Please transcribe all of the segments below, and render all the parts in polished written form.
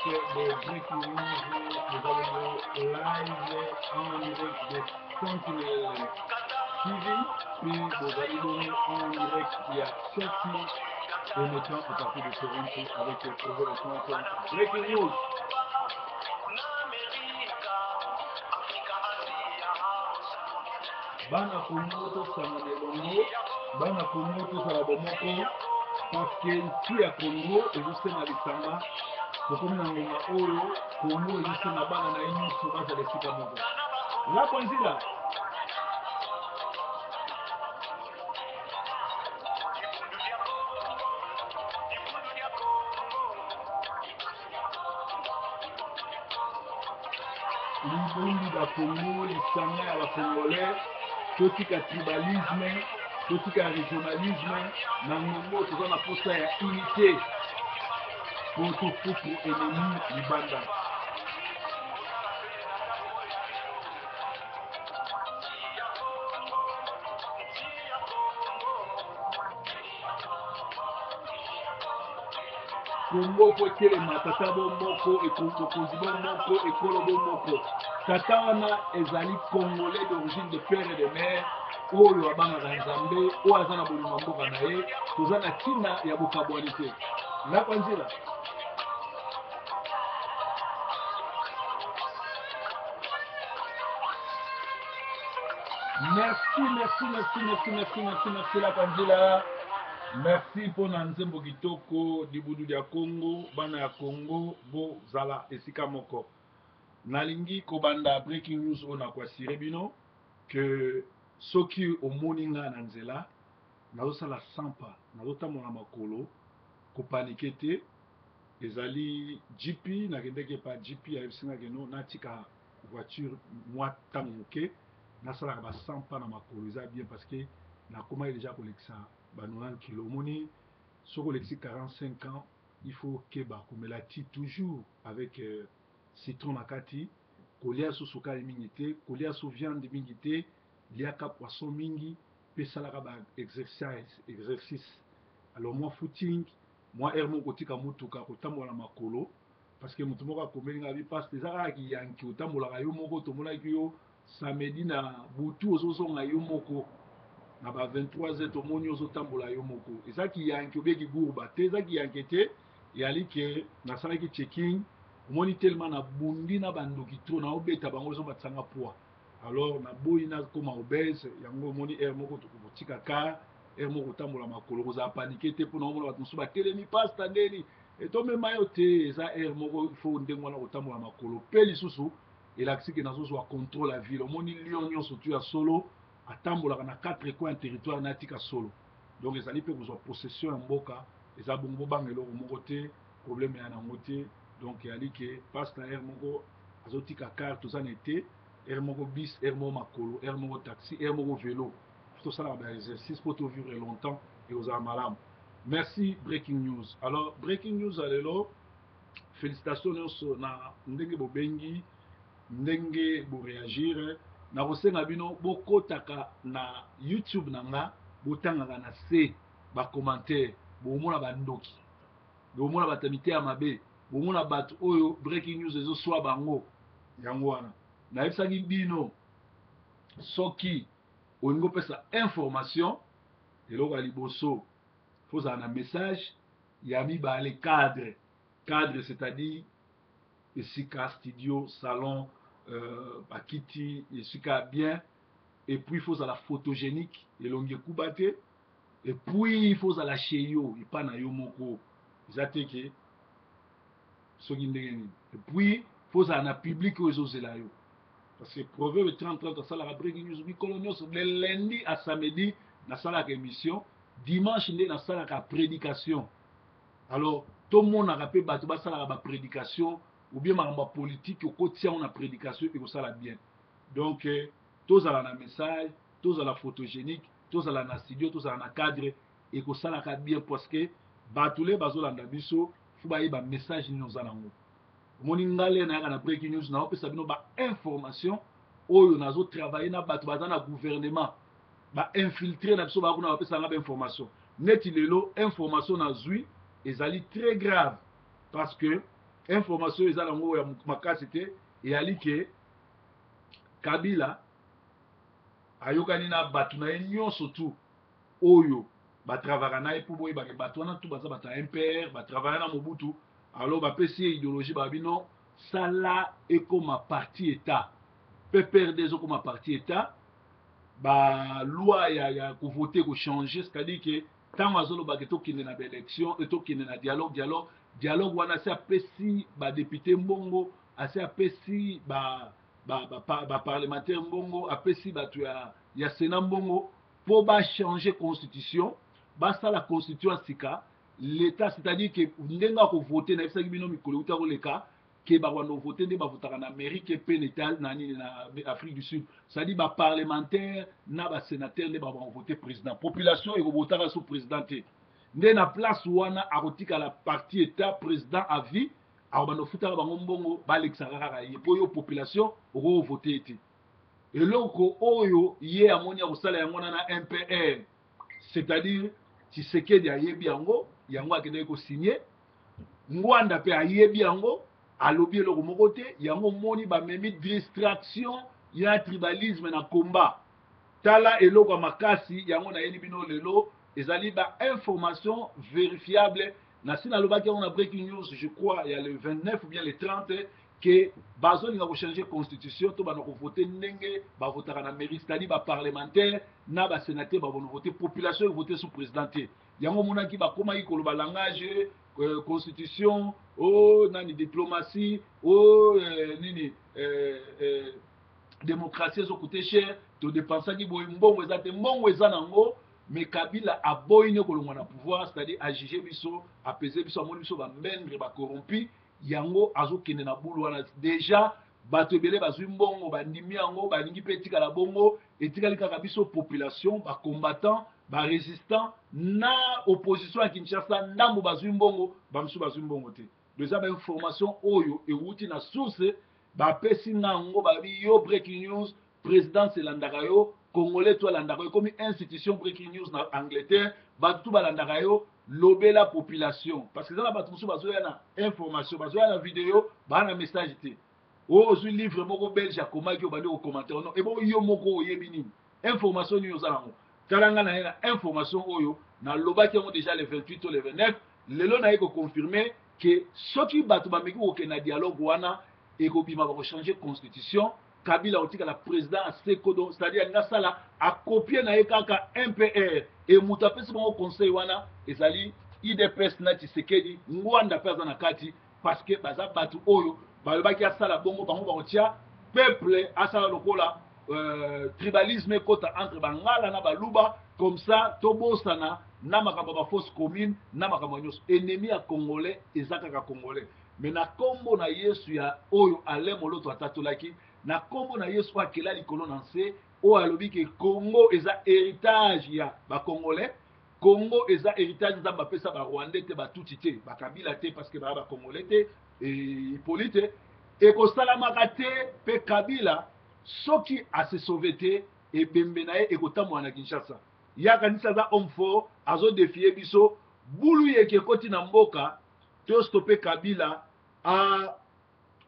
de Breaking News, nous allons live en direct de Sentinelle TV, puis nous allons en direct via Chelsea et maintenant à partir de Toronto avec le projet de Breaking News. Bana Congo tosangana elongo, bana Congo tozala bomoko parce que nti ya Congo ezosenga lisanga. Tokomi na ngonga oyo Congo ezosenga bana na ye nyonso bazala esika moko. Lakwa nzila. Libongi ba Congo, lisanga ya ba Congolais, totika tribalisme, totika regionalisme, na ngongo toza na posa ya unité po tofuku ennemi libanda. Kongo po etelema tata bo moko bokonzi bo moko ekolo bo moko tata wana ezali congolais d'origine de père et de mère oyo abangaka nzambe oyo aza na bolingo ya mboka na ye toza na ntina ya bokabwani te lapa nzela. Merci, merci, merci, merci, merci, merci, merci la Kanzila. Merci pona nzembo kitoko libudu ya Congo, bana ya Congo bozala esika moko. Nalingi kobanda breaking news oyo na koasire bino que soki omoni nga na nzela nazosala 100 pas, nazotambola makolo, kopanike te. Ezali GP, nakendeki epa GP ayebisi nga ke no natika voiture mwa tango moke nasalaka ba 100 pas na makolo eza bien parce que nakomaki dejà kolekisa ba 90 kilo omoni soki olekisi 45 ans il faut okeba komela ti toujours avec citron na kati kolia su sukali mingi te kolia su viande mingi te liaka poisson mingi pe salaka ba exercice exercice alors mwa footing mwa heure moko kotika mutuka kotambola na makolo Parce que mutu moko akomeli nga abi pasta eza kaka ki yanke otambolaka yo moko tomonaki yo samedi na butu ozozonga yo moko na ba 23 heures tomoni ozotambola yo moko eza ki yanke obie kigurba te eza ki yanke te eyali ke nasalaki checking omoni tellement nabundi na bandoki trop naobeta bango ezomatisa nga poids alors naboyi nakoma obèse yango omoni heure moko tokotika car heure moko kotambola makolo kozala panike te mpona omona bato mosusu batelemi pasta ndeni Etomema yo te eza heure moko il faut ndenge wana kotambola makolo pe lisusu elakisi ke nazozwa controle ya ville omoni lion nyonso tu ya solo atambolaka na quatre coins ya territoire na atika solo donc ezali pe kozwa possession ya mboka eza bongo bobanga eloko moko te problème ya nango te donc eyali ke pasta heure moko azotika car toza na ete heure moko bus heure moko makolo heure moko taxi heure moko velo tosalaka ba exercice po to vivre longtemps ekozala malamu. Merci breaking news. Alors breaking news ya lelo felicitations nyonso na ndenge bobengi ndenge bo reagir nakosenga bino bokotaka na YouTube na nga botangaka na se ba commentaire bokomona bandoki bokomona bato ya miteya mabe bokomona bato oyo breaking news ezoswa bango yango wana nayebisaki bino soki olingi opesa information Eloko ya liboso faut ozala na message, ya mibale cadre, cadre c'est à dire esika studio, salon, ba kiti, esika ya bien et puis faut ozala photogenique, elongi ekuba te et puis faut ozala chez yo epa na yo moko eza te ke soki ndenge nini et puis faut ozala na public oyo ezozela yo. Parce que Proverbe 30 30 asalaka breaking news mikolo nyonso de lundi à samedi nasalaka émission, dimanche nde nasalaka prédication. Alors tomonaka pe bato basalaka ba prédication ou bien makambo ya politique okotia yango na prédication ekosala bien. Donc eh, tozala na message, tozala photogénique, tozala na studio, tozala na cadre ekosalaka bien parce que bato le bazolanda biso faut bayeba message nini oza nango. Omoni nga lere nayaka na breaking news nao pesa bino ba information oyo nazo travailler na batu baza na gouvernement ba infiltre na biso ba kuna ba pesa nga ba information neti lelo information nazui ezali très grave parce que. Information eza nango ya makasi te, eyali ke Kabila ayokani na bato na ye nyonso tu oyo batravaka na ye, mpo boyebake bato wana tu baza bato ya MPR, batravaya na Mobutu. Alors bapesi ye idéologie, babi non, sala ekoma parti état. PPRD ezokoma parti état, baloi ya kovote kochange, c'est-à-dire ke ntango azolobaka tokende na baélection, tokende na dialogue, dialogue wana asi apesi badéputé mbongo, asi apesi baparlementaire mbongo, apesi bato ya Sénat mbongo mpo bachange constitution, basala constitution ya sika, l'état, c'est-à-dire ke ndenge akovote. Nayebisaki bino mikolo euta koleka ke bakwanda vote nde bavotaka na Amérique mpe na nini, na Afrique du Sud, c'est-à-dire baparlementaire na basénateur nde bakovote président. Population ekobotaka so président te. Nde na place wana akotikala parti état, président à vie, akobanda ofutaka bango mbongo, balekisaka kaka ye, mpo yo population okovote ye te. Eloko oyo ye amoni akosala yango wana na MPR, c'est-à-dire Tshisekedi ayebi yango, yango akendaki kosigne. Ngbanda mpe ayebi yango, alobi eloko moko te. Yango moni bamemi distraction ya tribalisme na combat. Tala eloko ya makasi yango nayeli bino lelo, ezali bainformation vérifiable. Nasi nalobaki yango na breaking news, je crois ya le 29 ou bien le 30, ke bazolinga kochange constitution to bana kovote ndenge bavotaka na mairie, c'est-à-dire baparlementaire na basénateur babona vote, population evote sous président te. Yango omonaki bakomaki koloba langage constitution o nani, diplomatie o nini, démocratie ezocoûte cher, todépensaki boye, mbongo eza te. Mbongo eza nango, mais Kabila aboyi ne kolongwa na pouvoir, c'est-à-dire ajuge biso, apese biso, amoni biso bambendre, bacorrompi. Yango azokende na bulu wana. Déjà bato ebele bazwi mbongo, bandimi yango, balingi mpe etikala bongo. Etikali kaka biso population, bacombattant, barésistant na opposition ya Kinshasa. Ndambo bazwi mbongo, bamosusu bazwi mbongo te. Eza bainformation oyo ewuti na source, bapesi nga yango, babi yo breaking news, présidence elandaka yo, congolais to alandaka yo, ekomi institution breaking news na Angleterre, bato tu balandaka yo. Lobela population, parce que eza na bato mosusu bazoya na information, bazoya na video, baa na message te. Oyo ozwi livre moko belge akomaki, obandi kocommenter non, ebo yo moko oyebi nini, information nini oza nango? Tala nga na ye na information oyo nalobaki yango déjà le 28 to le 29. Lelo naye koconfirme ke soki bato bameki kokende na dialogue wana, ekobima bakochange constitution, Kabila otikala président asekodo, c'est-à-dire alingi asala akopie na ye kaka MPR. E moto apesi bango conseil wana ezali UDPS na Tshisekedi. Ngbanda mpe aza na kati, parce que baza bato oyo balobaki asala bongo. Bango bakotia peuple asala lokola tribalisme ekota entre Bangala na Baluba, comme ça tobosana na makambo ya bafosse commune, na makambo nyonso. Ennemi ya congolais eza kaka congolais. Mais na nkombo na Yesu ya oyo Alain Moloto atatolaki, na nkombo na Yesu oyo akela likolo na nse, oyo alobi ke Congo eza héritage ya bacongolais, Congo eza héritage Nzambe apesa barwandais te, batuti te, bakabila te, parce que baya bacongolais te, Hippolyte ekosalamaka te. Mpe Kabila soki ase sauve te, ebembe na ye ekotambola na Kinshasa. Ye akanisi aza homme fort, azodéfier biso. Bulu yeke ekoti na mboka, tostope Kabila a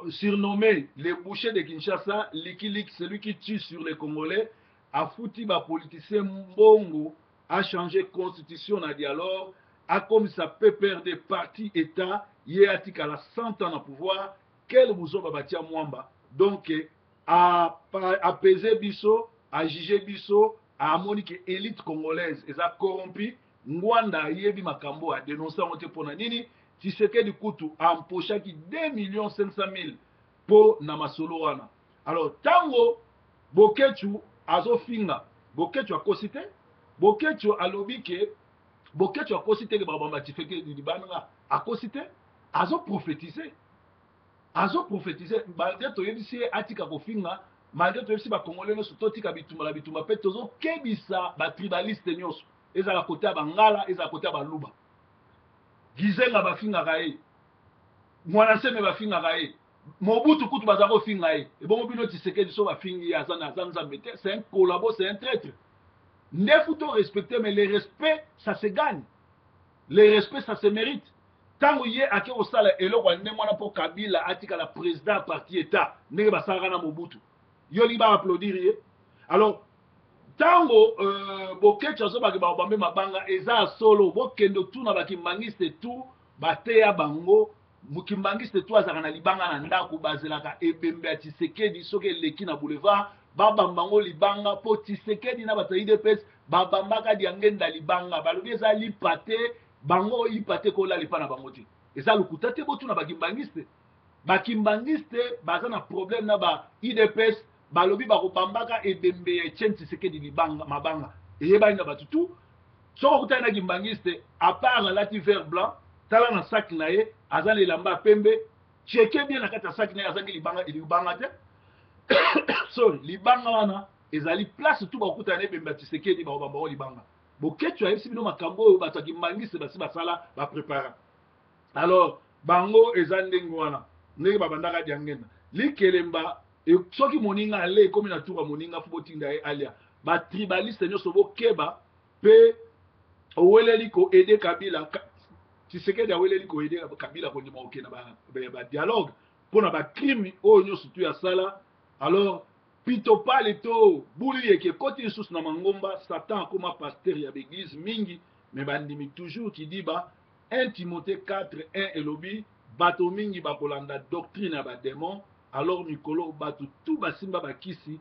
surnommé le boucher de Kinshasa, Likilik, celui qui tue sur les Congolais, afuti bapoliticien mbongo, a changé constitution na dialogue, akomisa PPRD parti état, ye atikala 100 ans na pouvoir. Quel buzoba batia mwamba! Donc apese biso, ajuge biso, amoni ke élite congolaise eza corrompu. Ngbanda ayebi makambo, adénonce yango te. Mpona nini? Tshisekedi kutu amposhaki 2 millions 500 000 mpo na masolo wana. Alors ntango Bokechu azofinga, Bokechu akosi te. Bokechu alobi ke, Bokechu akosi te ke bakobamba Tshisekedi libanga, akosi te, azoprophétise, azoprophétise. Malgré toyebisi ye atika kofinga, malgré toyebisi bakongole nyonso totika bitumba na bitumba, mpe tozokebisa batribaliste nyonso, ezala kote ya Bangala, ezala kote ya Baluba. Gizenga bafingaka ye, Mwana Nseme bafingaka ye, Mobutu kutu baza kofinga ye. Ebongo bino Tshisekedi so bafingi ye, aza aza Nzambe te, c'est un collabo, c'est un traître. Nde faut to respecter, mais le respect, ça se gagne, le respect, ça se mérite. Ntango ye ake kosala eloko ya ndenge wana mpo Kabila atikala président ya parti état ndenge basalaka na Mobutu, yo olingi baapplaudir ye? Alors ntango Boketshu azobaki bakobambe mabanga, eza ya solo. Bokende otuna bakimbangiste tu, bateya bango. Mokimbangiste tu azalaka na libanga na ndako, bazelaka ebembe ya Tshisekedi soki eleki na boulevard, babamba yango libanga, mpo Tshisekedi na bato ya UDPS babambaka Diangenda libanga. Balobi eza lipa te, bango lipa te, kolala epa na bango te. Eza lokuta te, botuna bakimbangiste. Bakimbangiste baza na problème na ba UDPS, balobi bakobambaka ebembe ya Etienne Tshisekedi libanga, mabanga. Eyebani na bato tu. Soki okutani na kimbangiste, à part alati vert blanc, tala na sac na ye, aza na elamba ya pembe. Check bien na kati ya sac na ye, azangi libanga, libanga te. Sorry, libanga wana ezali place tu bakokutana na ebembe ya Tshisekedi, bakobamba ngo libanga. Boketshu ayebisi bino makambo oyo bato ya kimbangiste basi basala, baprépara. Alors bango eza ndenge wana, ndenge babandaka Diangenda likelemba. Soki moninga ale ekomi na tour ya moninga, fo botinda ye alia. Batribaliste nyonso bokeba. Mpe oweleli koaider Kabila, Tshisekedi aweleli koaider Kabila kondima kokende badialogue mpona bacrime oyo nyonso tu ya sala. Alors pitopale to buli yeke ekoti lisusu na mangomba. Satan akoma pasteur ya baeglise mingi, me bandimi toujours kidiba. 1 Timothée 4 1 elobi bato mingi bakolanda doctrine ya badémon. Alors mikolo bato tu basimba bakisi,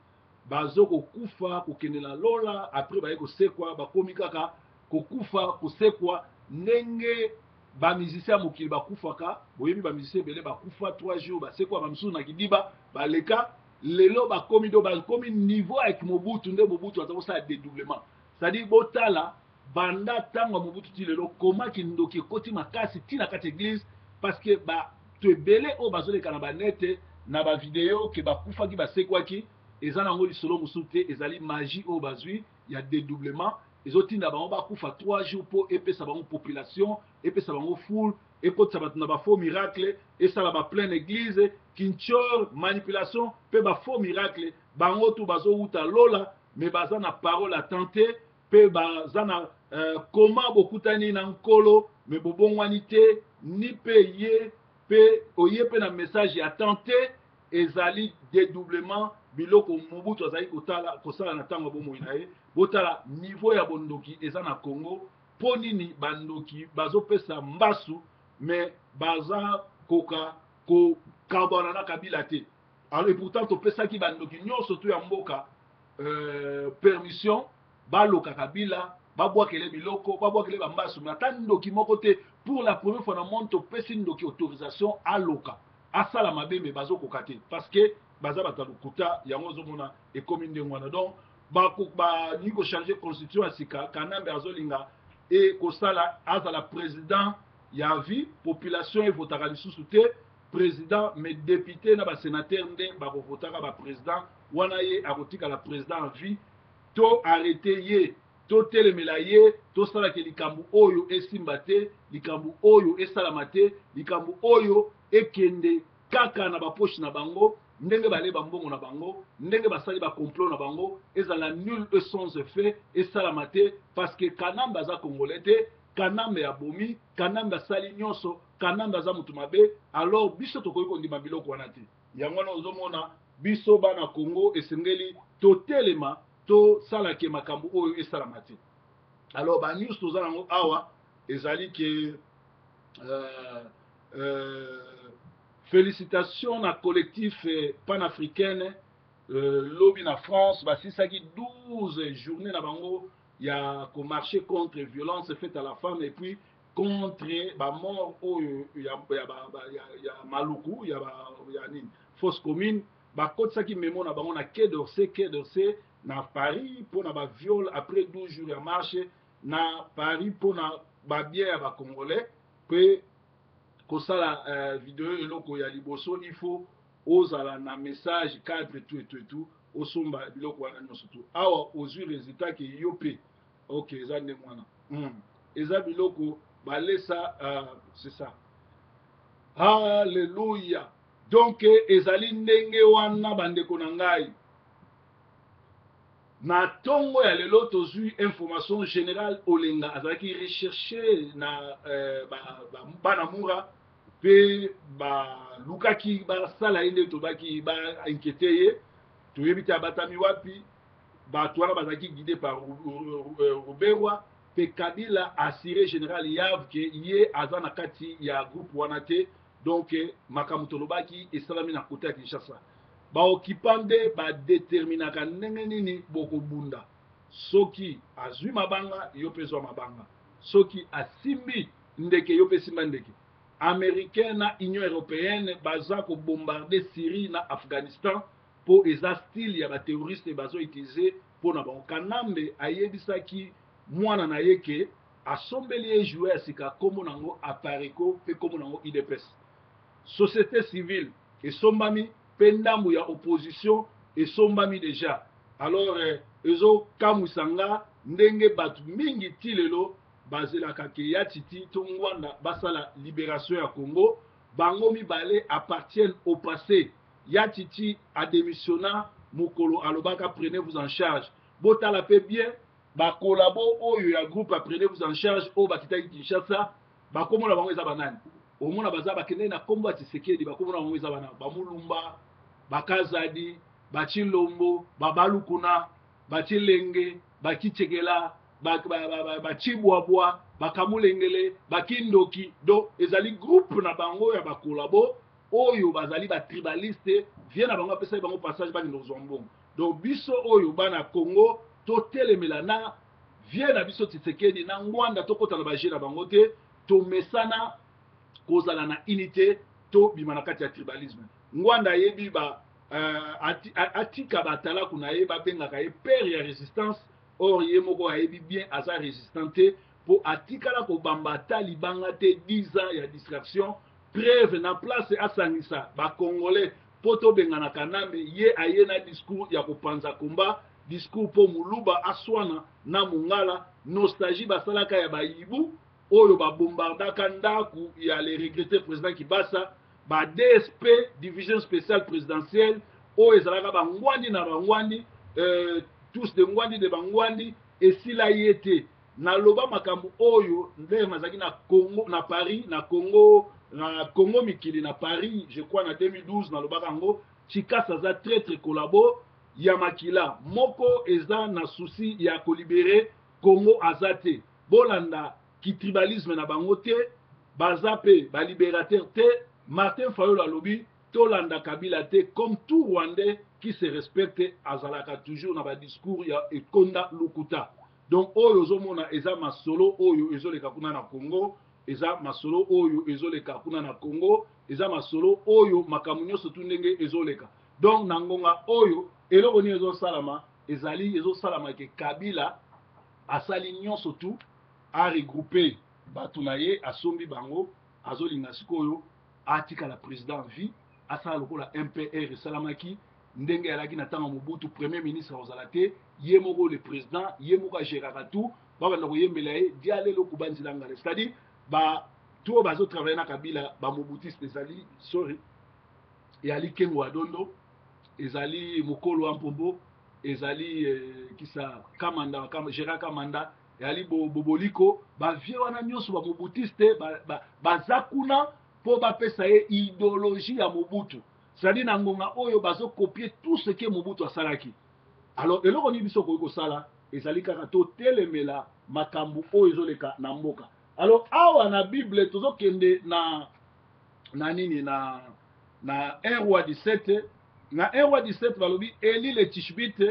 bazo kokufa kokende na lola, après baye kosekwa, bakomi kaka kokufa kosekwa ndenge bamusicien ya mokili bakufaka. Boyebi bamusicien ebele bakufa 3 jours, basekwa, bamisusu na kidiba baleka. Lelo bakomi do bakomi niveau avec Mobutu, nde Mobutu aza kosala dédoublement. C'est-à-dire botala banda ntango ya Mobutu ti lelo, koma kindoki ekoti makasi ntina kati église, parce que bato ebele oyo bazoleka na banete na bavideo ke bakufaki basekwaki, eza nango lisolo mosusu te, ezali magie oyo bazwi ya dédoublement. Ezotinda bango bakufa 3 jours mpo epesa bango population, epesa bango foule, ekotisa bato na bafaux miracle, esala bapleine église, kinchor, manipulation mpe bafaux miracle. Bango tu bazowuta lola, me baza na parole atante mpe baza na koma bokutani na Nkolo, me bobongwani te, ni mpe ye mpe oye mpe na message ya tante. Ezali dédoublement, biloko Mobutu azali kotala kosala na ntango ya bomoi na ye. Botala niveau ya bondoki eza na Congo. Mpo nini bandoki bazopesa mbasu, me baza koka kokabwana na Kabila te? Alors, et pourtant topesaki bandoki nyonso to ya mboka permission baloka Kabila, babwakele biloko, babwakele bambasu, me ata ndoki moko te. Pour la première fois na monde, topesi ndoki autorisation aloka, asala mabe, me bazokoka te, parce que baza bato ya lokuta. Yango ozomona ekomi ndenge wana. Donc balingi kochange constitution ya sika. Kanambe azolinga e kosala azala président ya vie, population evotaka lisusu te président, mais député na basénateur nde bakovotaka baprésident wana. Ye akotikala président en vie. To arrêter ye, totelemela ye, tosalaka likambo oyo esimba te, likambo oyo esalama te, likambo oyo ekende kaka na bapoche na bango, ndenge baleba mbongo na bango, ndenge basali bacomplot na bango, ezala nul et sans effet, esalama te, parce que Kanambe aza Congolais te. Kanambe abomi, Kanambe asali nyonso, Kanambe aza motu mabe. Alors biso tokoki kondima biloko wana te. Yango wana ozomona biso bana Congo esengeli totelema, tosalake makambo oyo esalama te. Alors banews toza nango awa ezali ke félicitation na collectif panafricaine. Lobi na France basisaki 12 journée na bango ya komarcher contre violence faite à la femme et puis contre bamort oyo ya Maluku, ya nini, fosse commune. Bakotisaki memo na bango na Quai d'Orsay, Quai d'Orsay na Paris, mpona baviol. Après 12 jours ya marche na Paris mpona babien ya bacongolais mpe kosala video, eloko ya liboso il faut ozala na message cadre tout et tout et tout, osomba biloko wana nyonso tu. Awa ozwi résultat ke yo mpe ok, eza ndenge wana. Eza biloko balesa, c'est ça, alleluya. Donc ezali ndenge wana, bandeko na ngai. Na tongo ya lelo tozui information general Olenga azalaki recherche na euh, ba, ba, bana mura pe balukaki basala ye nde tobaki ba inquiete ye toyebi te abatami wapi bato wana bazalaki guide par Ruberwa pe Kabila assure general Yav ke ye aza na kati ya groupe wana te. Donc makambo tolobaki esalami na kote ya Kinshasa. Ba occupants nde ba determinaka ndenge nini bokobunda. Soki azui mabanga, yo pe zwa mabanga. Soki asimbi ndeke, yo pe simba ndeke. Americains na Union europeenne baza ko bombarder Syrie na Afghanistan po eza style ya ba terroristes bazo utiliser po na bango. Kanambe ayebisaki mwana na ye ke Asombeli ye jouet ya sika kombo na yango Apareco pe kombo na yango udps. Societe civile esombami pe ndambu ya opposition esombami dejà. Alors ezo kamwisa nga ndenge batu mingi ti lelo bazelaka ke ya Tshiti to Ngwanda basala liberation ya Congo. Bango mibale appartiennent au passe. Ya Tshitshi a demissionna mokolo alobaka prenez vous en charge. Botala pe bien Ba collabo oyo ya groupe ya prenez vous en charge oyo bakitaki Kinshasa ba kombo na bango eza ba nani? Omona baza bakendaki na kombo ya Tshisekedi ba kombo na bango eza bana ba Mulumba, ba Kazadi, ba Tshilombo, ba Balukuna, ba Tshilenge, ba Kitshekela, ba ba ba, ba, ba Tshibwabwa, ba Kamulengele, ba Kindoki. Donc ezali groupe na bango ya ba collabo oyo bazali ba tribaliste, vie na bango apesaki bango passage bakende kozwa mbongo. Donc biso oyo bana Congo totelemela na vieux na biso Tshisekedi na Ngwanda tokota na ba jeux na bango te, tomesana kozala na unite tobima na kati ya tribalisme. Ngwanda ayebi ba uh, atika ba atalaku na ye babengaka ye père ya resistance, or ye moko ayebi bien aza resistant te po atikala kobamba ata libanga te 10 ans ya distraction preuve na place asangisa ba congolais po tobengana kanambe ye aye na discours ya kopanza combat discours po muluba aswana na mungala nostalgie basalaka ya ba hiboux oyo ba bombardaka ndaku ya le regrette president kibasa ba DSP division speciale presidentielle oyo ezalaka ba ngwandi na ba ngwandi euh, tous de ngwandi de ba ngwandi esila ye te. Naloba makambo oyo ndenge nazalaki na Congo na Paris na Congo na Congo mikili na Paris je crois na 2012 nalobaka yango Tshikasa aza traitre collabo ya makila moko eza na souci ya ko libere Congo aza te bolanda ki tribalisme na bango te baza pe ba liberateur te Martin Fayulu alobi Tolanda Kabila te comme tout rwandais qui se respecte azalaka toujours na ba discours ya ekonda lokuta. Donc oyo ozomona eza masolo oyo ezoleka kuna na Congo, eza masolo oyo ezoleka kuna na Congo, eza masolo oyo makambo nyonso tu ndenge ezoleka. Donc na ngonga oyo eloko nini ezosalama ezali ezosalama ke Kabila asali nyonso tu a regrouper bato na ye asombi bango azolinga sikoyo atikala president à vie asala lokola MPR esalamaki ndenge alaki na ntango ya Mobutu premier ministre akozala te ye moko le president ye moko ageraka tout babanda koyembela ye dialelo kubanzila ngala c'est-à-dire ba tout oyo bazo travailler na Kabila ba mobutiste ezali sorry ezali Kengo wa Dondo ezali Mokolo wa Mpombo ezali eh, kisa Kamanda Gérard Kamanda Ezali bo boboliko ba vieux wana nionso ba mobutiste ba, ba, baza kuna po bapesa ye ideologie ya Mobutu. C'est-à-dire na ngonga oyo bazo copier tout ce que Mobutu asalaki. Alors eloko nini biso okoki kosala ezali kaka totelemela makambo oyo ezoleka na mboka. Alors awa na Bible tozokende na na nini na na 1 roi 17 na 1 roi 17 balobi Eli le Tishbite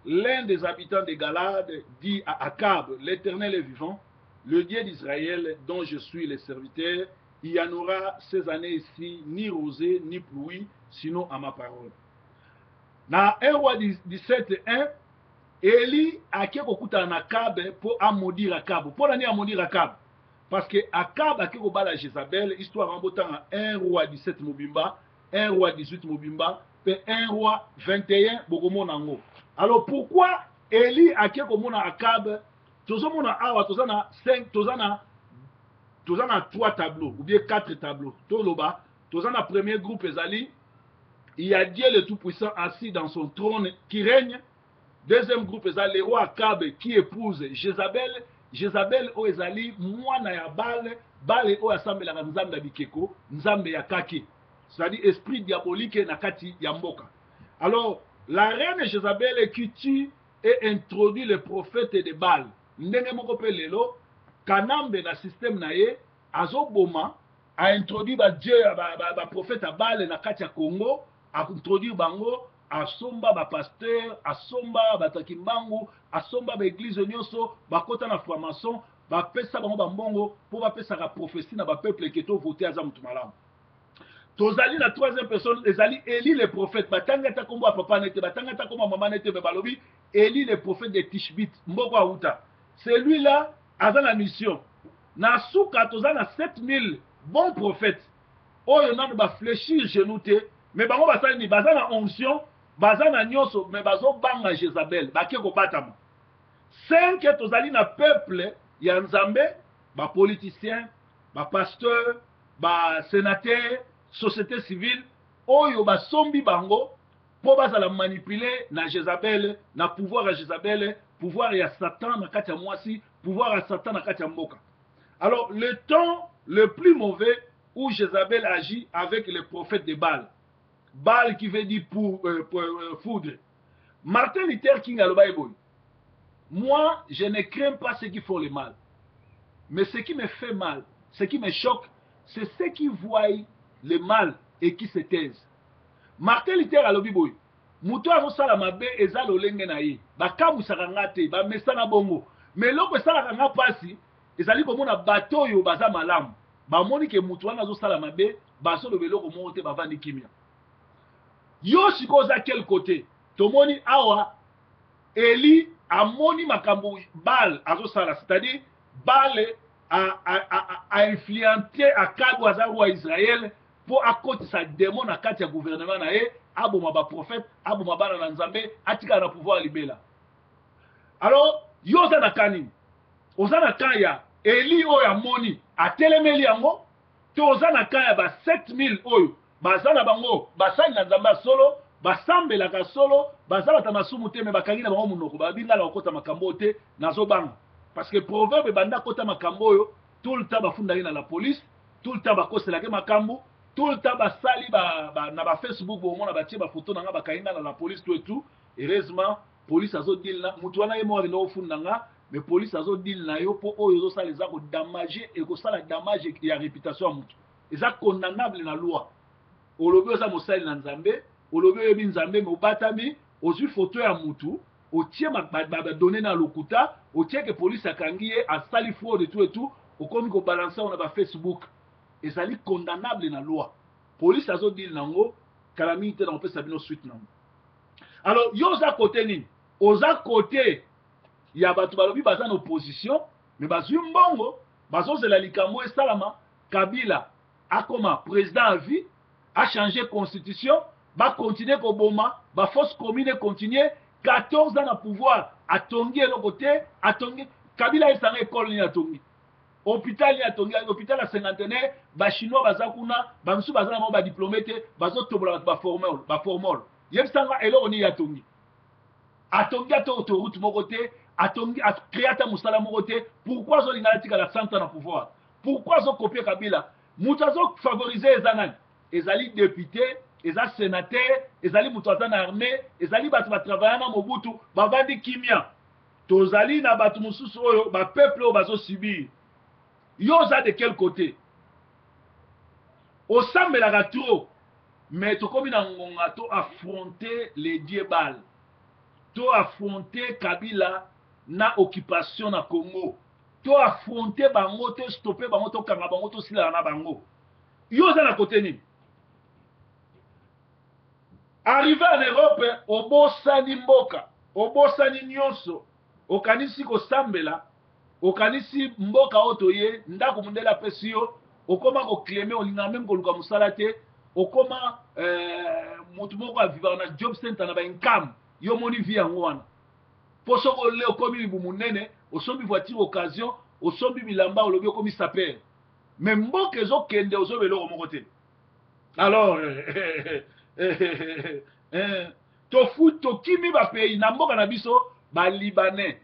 l'un des habitants de Galade dit à Akab l'Éternel est vivant le Dieu d'Israël dont je suis le serviteur il y en aura ces années-ci ni rosée ni pluie sinon à ma parole na 1 roi 17 1 Eli ake kokutana na Akabe mpo amodire Akabe. Mpo na nini amodire Akabe? Parce que Akab ake kobala Jezabel, histoire yango botanga 1 roi 17 mobimba, 1 roi 18 mobimba, pe 1 roi 21 bokomona yango. Alors pourquoi Eli ake komona Akab? Tozomona awa toza na 5 toza na toza na 3 tableaux ou bien 4 tableaux. Toloba toza na premier groupe ezali il y a Dieu le Tout-Puissant assis dans son trône qui règne. Deuxième groupe eza le roi Akab qui épouse Jezabel. Jezabel oyo ezali mwana ya Baal, Baal oyo asambelaka nzambe ya bikeko, nzambe ya kake. C'est-à-dire esprit diabolique na kati ya mboka. Alors, la reine Jezabel qui tue et introduit le prophète de Baal. Ndenge moko pe lelo Kanambe na système na ye azoboma a introduit ba dieu ba, ba, ba prophète ya Baal na kati ya Congo, a introduire bango, asomba ba pasteur, asomba bato ya Kimbangu, asomba ba eglise nyonso, bakota na franc-maçon, bapesa bango ba mbongo po bapesaka prophetie na ba peuple ke to voter aza mutu malamu. Tozali na troisième personne, ezali Elie le prophète. Batangi ata kombo ya papa nete, batangi ata kombo ya mama nete, mais balobi Elie le prophète de Tishbit, mboko auta. Celui-là aza na mission. Na suka toza na 7000 bons prophètes oyo nanu ba fléchir genou te, mais bango basali nini? Baza na onction, baza na nyonso, mais bazobanga Jezabel, bake kobatama. 5 tozali na peuple ya Nzambe, ba politiciens, ba pasteurs, ba senateurs, société civile oyo basombi bango po bazala manipuler na Jezabel, na pouvoir ya Jezabel, pouvoir ya Satan na kati ya mwasi, pouvoir ya Satan na kati ya mboka. Alors le temps le plus mauvais où Jezabel agit avec les prophètes de Baal. Baal qui veut dire pour, foudre. Martin Luther King aloba boye. Moi, je ne crains pas ceux qui font le mal. Mais ce qui me fait mal, ce qui me choque, c'est ceux qui voient le mal et qui se taisent. Martin Luther alobi boye. Moto azosala mabe eza lolenge na ye. Bakamwisaka nga te, bamesana bongo. Mais eloko esalaka nga pasi, ezali komona bato oyo baza malamu. Bamoni ke moto wana azosala mabe, bazoloba eloko moko te, bavandi kimia. Yo sikoyo oza quel côté? Tomoni awa Eli amoni makambo Baal azosala, c'est-à-dire Baal a influencer Akab aza roi Israël po akotisa démon na kati ya gouvernement na ye, aboma ba prophète, aboma bana na Nzambe, atikala na pouvoir libela. Alors yo oza na camp nini? Oza na camp ya Eli oyo amoni atelemeli yango, to oza na camp ya ba 7000 oyo baza na bango basali na Nzambe ya solo, basambelaka solo, baza bata masumu te, me bakangi na bango monoko, babi nga na kokota makambo oyo te, nazobanga. Parce que proverbe banda kota makambo oyo, tout le temps bafundaki na la police, tout le temps bakoselaki makambo, tout le temps basali ba, na ba Facebook bomona batie ba photo na nga bakangi nga na la police tout et tout. Heureusement police azo deal na mutu wana ye moko akende kofunda nga, mais police azo deal na yo po oyo ozosala eza ko damager, ekosala damage ya réputation ya mutu. Eza condamnable na loi. Olobi oza mosali na Nzambe, olobi oyebi Nzambe, mais obatami, ozwi photo ya mutu, otie ba données na lokuta, otie ke police akangi ye, asali fraude tout et tout, okomi ko balancer na ba Facebook. Ezali condamnable na loi. Police azo deal nango, kala mingi te na kopesa bino suite nango. Alors yo oza côté nini? Oza côté ya bato balobi baza na opposition, mais bazwi mbongo, bazozela likambo esalama, Kabila akoma président à vie, a changer constitution, ba continuer koboma, ba force commune continuer 14 ans na pouvoir, atongi eloko te, atongi Kabila esanga école ni atongi. Hôpital ni atongi, hôpital ya cinquantenaire, ba chinois baza kuna, ba misusu baza na bango ba diplômé te, bazotobola bato ba formol, ba formol. Yebisanga eloko ni atongi. Atongi ata autoroute moko te, atongi a créer ata mosala moko te, pourquoi azolinga atikala 100 ans na pouvoir? Pourquoi azokopier Kabila? Moto azo favoriser eza nani? Ezali député, eza sénateur, ezali moto aza na armée, ezali bato batravailla na Mobutu, bavandi kimia. Tozali na bato mosusu oyo ba peuple oyo bazo subir. Yo oza de quel côté? Osambelaka trop, mais tokomi na ngonga to affronter les dieux Baal. To affronter Kabila na occupation na Congo. To affronter bango, to stopper bango, to kanga bango, to silana na bango. Yo oza na côté nini? Arrivé en Europe, obosani mboka, obosani nyonso, okanisi kosambela, okanisi mboka oyo toye, ndako mondele apesi yo, okoma koclaimer, olingaka meme koluka mosala te, okoma motu moko avivaka na job center na ba income, yo moni vie yango wana. Po soki ole okomi libumu monene, osombi voiture occasion, osombi bilamba, olobi okomi sapeur. Mais mboka ezokende ozoba eloko moko te. Alors, Tofu tokimi ba pays na mboka na biso, ba Libanais,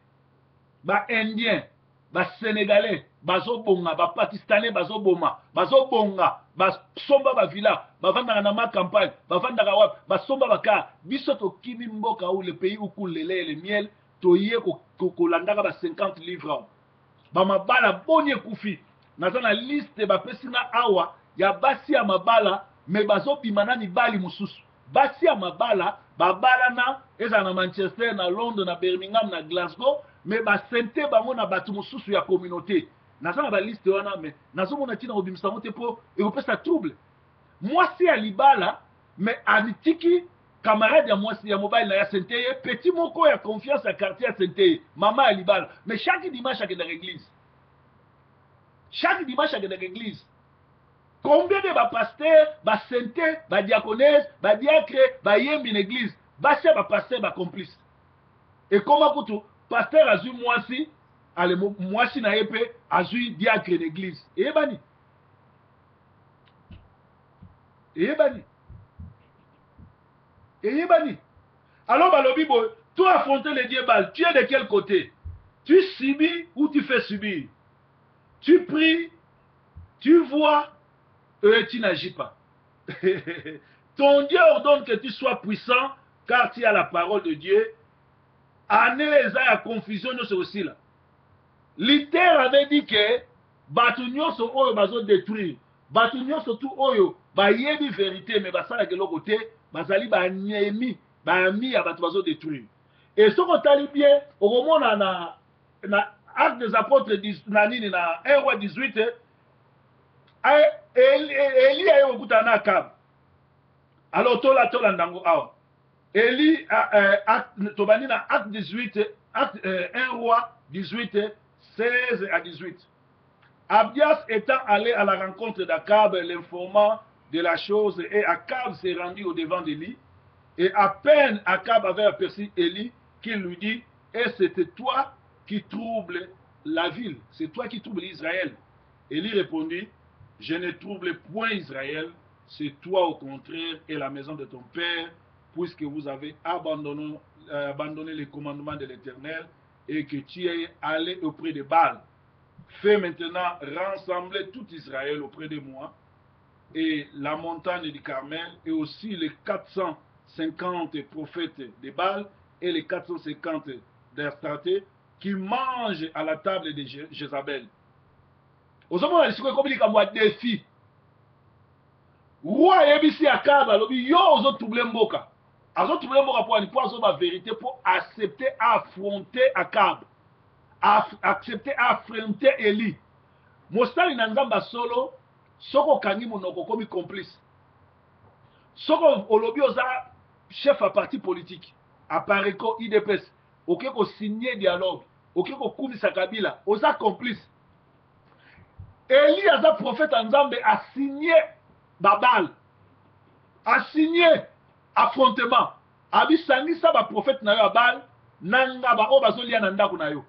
ba Indiens, ba Senegalais bazobonga, ba Pakistanais bazoboma, bazobonga, basomba ba villa, bavandaka na ma campagne, bavandaka wapi, basomba ba car. Biso tokimi mboka où le pays où coule le lait et le miel, toye kolandaka ba 50 livres. Ba mabala boni ekufi. Naza na liste bapesi nga awa ya basi ya mabala, mais bazobima na mibali mosusu. Basi ya mabala babalana, ezala na Manchester, na Londres, na Birmingham, na Glasgow, mais basente bango na bato mosusu ya communauté. Naza na baliste wana, mais nazomona ntina kobimisa yango te mpo ekopesa trouble. Mwasi ya libala, mais amitiki camarade ya mwasi ya mobali na ye, asente ye, petit moko ya confiance ya quartier asente ye, mama ya libala, mais chaque dimanche akendaka église, chaque dimanche akendaka église. Combien de bapasteur basente, badiaconese, badiacre, bayembi na église, basi ya bapasteur bacomplice? Ekoma kutu pasteur azwi mwasi ale, mwasi na ye mpe azwi diacre na église. Eyebani, eyebani, eyebani. Alors balobi boye: toi, affronter le dieu Baal, tu es de quel côté? Tu subis ou tu fais subir? Tu pries, tu vois et tu n'agis pas. Ton Dieu ordonne que tu sois puissant, car tu as la parole de Dieu. Année eza ya confusion nyonso ekosila. Luther avait dit que bato nyonso oyo bazodétruire, bato nyonso tu oyo bayebi vérité mais basalaka eloko te, bazali baennemi, baami ya bato bazodétruire. Et soki otali bien, okomona na Acte des Apôtres, na nini, na 1 Roi 18, Eli aye kokutana na Akab. Alors tola tolanda yango awa. Eli, tobandi na Acte 18, acte, 1 Roi 18, 16 à 18. Abdias étant allé à la rencontre d'Akab, l'informant de la chose, et Akab s'est rendu au devant d'Élie. Et à peine Akab avait aperçu Élie, qu'il lui dit: «Et c'était toi qui troubles la ville, c'est toi qui troubles Israël?» Élie répondit: «Je ne trouble point Israël, c'est toi au contraire et la maison de ton père, puisque vous avez abandonné les commandements de l'Éternel et que tu es allé auprès de Baal. Fais maintenant rassembler tout Israël auprès de moi et la montagne du Carmel et aussi les 450 prophètes de Baal et les 450 d'Astarté qui mangent à la table de Jézabel.» Ozomona lisiko ekomi likambo ya défi. Roi ayebisi Akab, alobi: «Yo ozotrouble mboka.» Azotrouble mboka mpo ani? Mpo azoba vérité, mpo accepter affronter Akab, accepter affronter Eli, mosali na Nzambe. Solo, soki okangi monoko, okomi complice. Soki olobi oza chef ya parti politique, Apareco, UDPS, oke kosigne dialogue, oke kokumisa Kabila, oza complice. Eli aza prophète ya Nzambe, asigne babal, asigne affrontement, abisangisa baprophète na yo ya Baal na nga, baoyo bazolia na ndako na yo.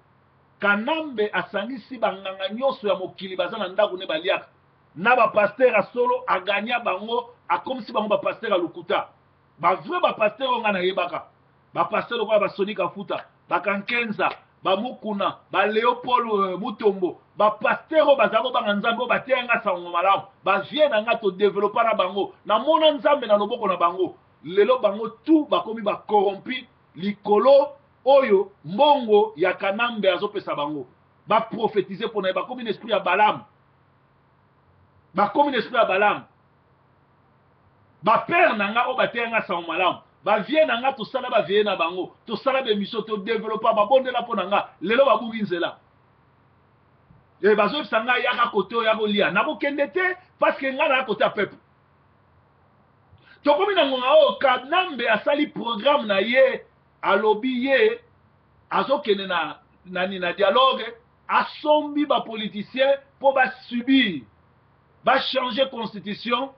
Kanambe asangisi banganga nyonso ya mokili baza na ndako ne baliaka na bapasteur ya solo, aganya bango, akomisi bango bapasteur ya lokuta. Bavrai bapasteur oyo ngai nayebaka, bapasteur lokola Basoni Kafuta, Bakankenza, Bamukuna, Baleopold Mutombo, bapasteur oyo bazala kobanga Nzambe, oyo bateya nga sango malamu, bavie na nga, todevelopa na bango, namona Nzambe na loboko na bango. Lelo bango tu bakomi bacorrompi likolo oyo mbongo ya Kanambe azopesa bango baprofetize mpo na ye. Bakomi na esprit ya Balamu, bakomi na esprit ya Balamu. Bapere na nga oyo bateya nga sango malamu, bavie na nga, tosala bavie na bango, tosala baémission, todevelopa, babondela mpo na nga, lelo babungi nzela. E bazoyebisa ngai: «Yaka kote oyo ya kolia.» Nakokende te, parce que ngai naya kote ya peuple. Tokomi na ngonga oyo Kanambe asali programme na ye, alobi ye azokende na nani, na dialogue, asombi bapoliticien mpo basubir, bachange constitution.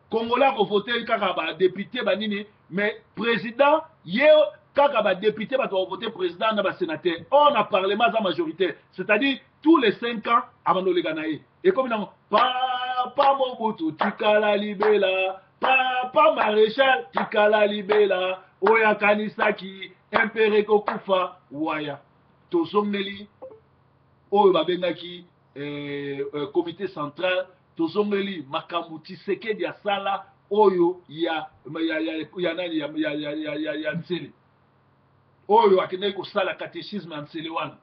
Congolais akovote kaka badéputé banini, mais président ye kaka badéputé, bato bakovote président na basénateur. Or na parlement aza majoritaire, c'est-à-dire tous les 5 ans abanda oleka na ye. Ekomi nango papa Mobutu tikala libela, papa maréchal tikala libela. Oyo akanisaki MPR ekokufa waya. Tozongeli oyo babengaki comité central, tozongeli makambo Tshisekedi asala oyo ya nani, ya Nsele, oyo akendaki kosala catéchisme ya Nsele wana.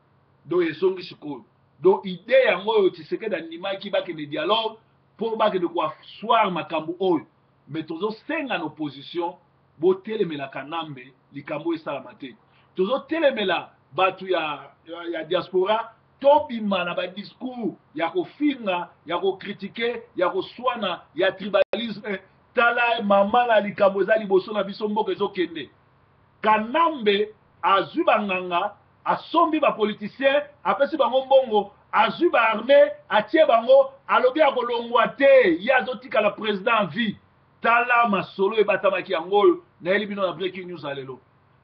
Donc ezongi sikoyo. Donc idée yango oyo Tshisekedi andimaki bakende dialogue mpo bakende koasseoir makambo oyo. Mais tozosenga na opposition, botelemela Kanambe, likambo esalama te. Tozotelemela bato ya diaspora, tobima na badiscours ya kofinga, ya kocritiquer, ya koswana, ya tribalisme. Tala mama na likambo eza liboso na biso, mboka ezokende. Kanambe azwi banganga, asombi bapoliticien, apesi bango mbongo, azwi baarmée, atie bango, alobi akolongwa te, ye azotikala président à vie. Tala masolo ebatamaki yango oyo nayeli bino na breaking news ya lelo.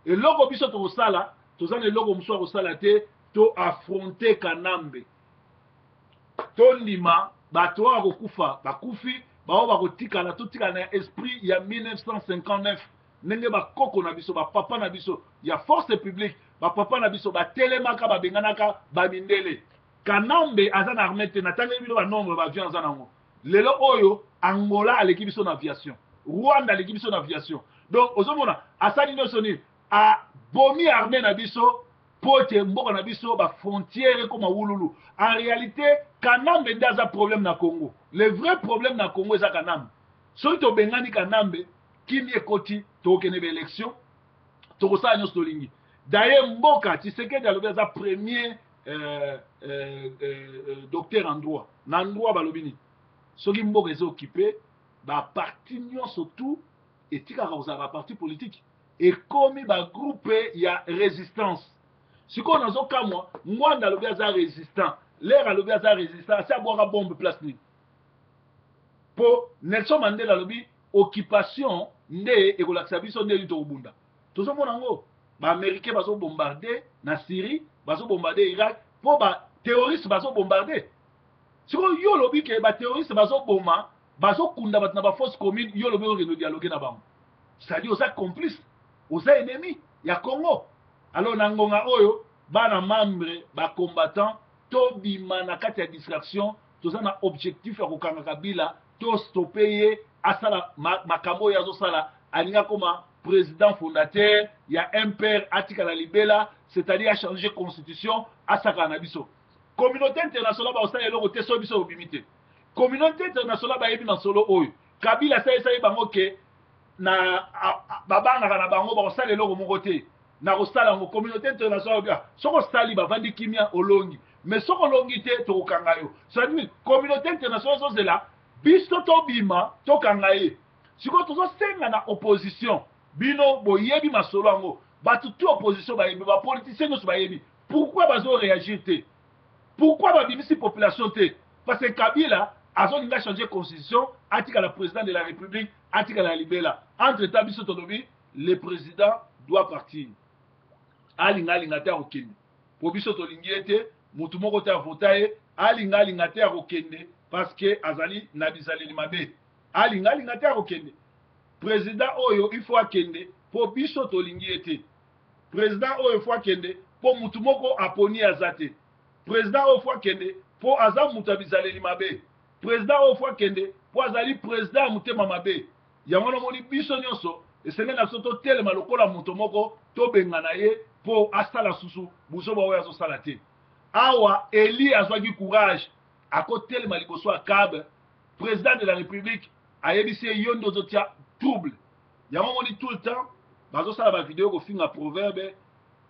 Eloko biso tokosala, toza na eloko mosusu ya kosala te. To affronter Kanambe, tondima bato oyo bakokufa bakufi, bao bakotikala, totikala na esprit ya 1959, ndenge bakoko na biso, bapapa na biso ya Force publique, bapapa na biso batelemaka, babenganaka bamindele. Kanambe aza na armée te. Natangeli bino banombre baavion aza nango lelo oyo. Angola aleki biso na aviation, Rwanda aleki biso na aviation. Donc ozomona asali nyonso nini? Abomi armée na biso mpo ete mboka na biso, bafrontière ekoma wululu. En réalité, Kanambe nde aza problème na Congo. Le vrai problème na Congo eza Kanambe. Soki tobengani Kanambe, kimi ekoti, tokokende baélection, tokosala nyonso tolingi. D'ailleurs, mboka Tshisekedi alobi aza premier docteur en droit. Na droit balobi nini? Soki mboka eza occupé, baparti nyonso tout etikaka kozala baparti politique, ekomi bagroupe ya résistance. Sikoyo nazokamwa, Ngbanda alobi aza résistant, lere alobi aza résistant, asi abwaka bombe place nini? Mpo Nelson Mandela alobi occupation nde ekolakisa biso nde nini tokobunda. Tozomona yango, baaméricain bazobombarde na Syrie, bazobombarde Irak, mpo baterroriste bazobombarde. Sikoyo yo olobi ke baterroriste bazoboma, bazokunda bato na bafosse commune, yo olobi okende dialogue na bango, c'est-à-dire oza complice, oza ennemi ya Congo. Alors na ngonga oyo, bana membre, bacombattant, tobima na kati ya distraction. Toza na objectif ya kokanga Kabila, tostopper ye asala makambo oyo azosala. Alingi akoma président fondateur ya MPR, atikala libela, c'est-à-dire achanger constitution, asakana na biso. Communauté internationale bakosala eloko te soki biso obimi te. Communauté internationale bayebi masolo oyo Kabila asalisaki bango ke na babangaka na bango, bakosala eloko moko te na kosala yango. Communauté internationale, soki osali, bavandi kimia, olongi. Mais soki olongi te, tokokanga yo. C'est-à-dire communauté internationale ezozela biso tobima, tokanga ye. Sikoyo tozosenga na opposition, bino boyebi masolo yango, bato tu opposition bayebi, bapoliticien nyonso bayebi. Pourquoi bazoréagir te? Pourquoi babimisi population te? Parce que Kabila azolinga changer constitution, atikala président de la République, atikala ya libela. Entre temps, biso tolobi le président doit partir. Alinga alinga te, akokende, po biso tolingi ye te. Motu moko te avota ye. Alinga alinga te, akokende, parce que azali na bizaleli mabe. Alinga alinga te, akokende. Président oyo, il faut akende, mpo biso tolingi ye te. Président oyo faut akende, mpo mutu moko aponi aza te. Président oyo faut akende, mpo aza moto ya bizaleli mabe. Président oyo faut akende, mpo azali président ya motema mabe. Yango namoni biso nyonso esengeli na biso totelema lokola moto moko, tobengana ye mpo asala susu buzoba oyo azosala te. Awa Eli azwaki courage, akotelema liboso ya Akab, président de la République, ayebisi ye: yo nde ozotia trouble. Yango moni tout le temps bazosala bavideo kofinga Proverbe,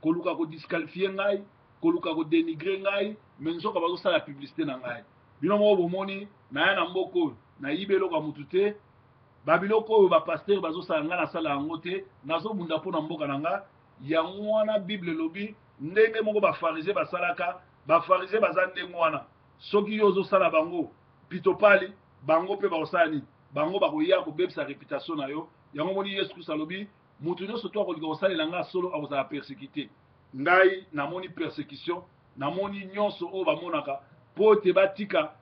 koluka kodisqualifier ngai, koluka kodénigrer ngai, mais nzoka bazosala publicité na ngai. Bino moko bomoni, naya na mboka oyo, nayibi eloko ya motu te. Babiloko oyo bapasteur bazosala, ngai nasala yango te. Nazobunda mpo na mboka na nga. Yango wana Bible elobi ndenge moko bafarisien basalaka. Bafarisien baza ndenge wana. Soki yo ozosala bango pitopali, bango mpe bakosala nini? Bango bakoya kobebisa réputation na yo. Yango moni Yesu Kristo alobi moto nyonso to akolinga kosalela ngai solo akozala persécuté. Ngai namoni persécution, namoni nyonso oyo bamonaka mpo ete batika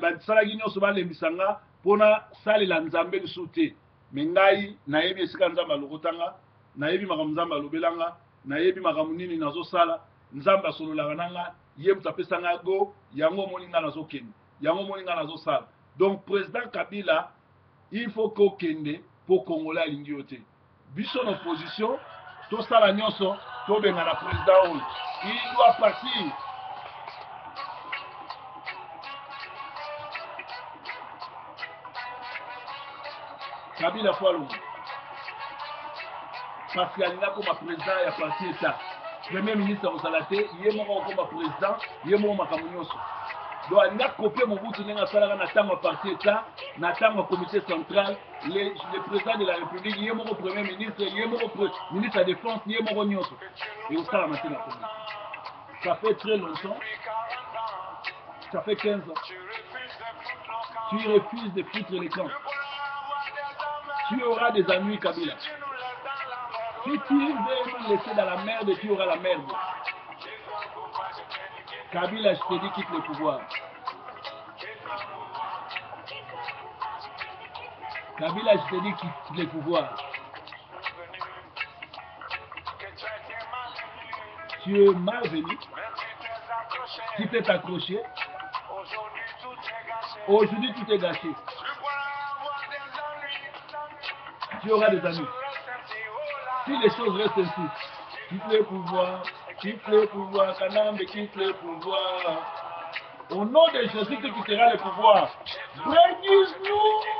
basalaki nyonso balembisa nga mpo nasalela Nzambe lisusu te. Mais ngai nayebi esika Nzambe alokotanga. Nayebi makambo Nzambe alobela nga, nayebi makambo nini nazosala. Nzambe asololaka na nga, ye moto apesa nga go, yango omoni nga nazokende, yango omoni nga nazosala. Donc président Kabila, il faut kokende po Congolais alingi yo te. Biso na opposition tosala nyonso tobengana président oyo, il doit partir. Kabila faut alonga parce que alingi akoma président ya parti état, premier ministre akozala te, ye moko akokoma président, ye moko makambo nyonso. Donc alingi akopie Mobutu ndenge asalaka na ntango ya parti état, na ntango ya comité central, le président de la république ye moko premier ministre, ye moko ministre ya défense, ye moko nyonso. Ekosalama te na Congo. Ça fait très longtemps, ça fait 15 ans, tu refuses de foutre les camps. Tu auras des ennuis, Kabila. Si tu veux nous laisser dans la merde, tu auras la merde. Kabila, je te dis, quitte le pouvoir. Kabila, je te dis, quitte le pouvoir. Tu es malvenu. Tu t'es accroché. Aujourd'hui, tout est gâché. Tu auras des amis. Si les choses restent ainsi, quitte le pouvoir, quitte le pouvoir, Kanambe, quitte le pouvoir. Au nom de Jésus, tu quitteras le pouvoir. Breaking news!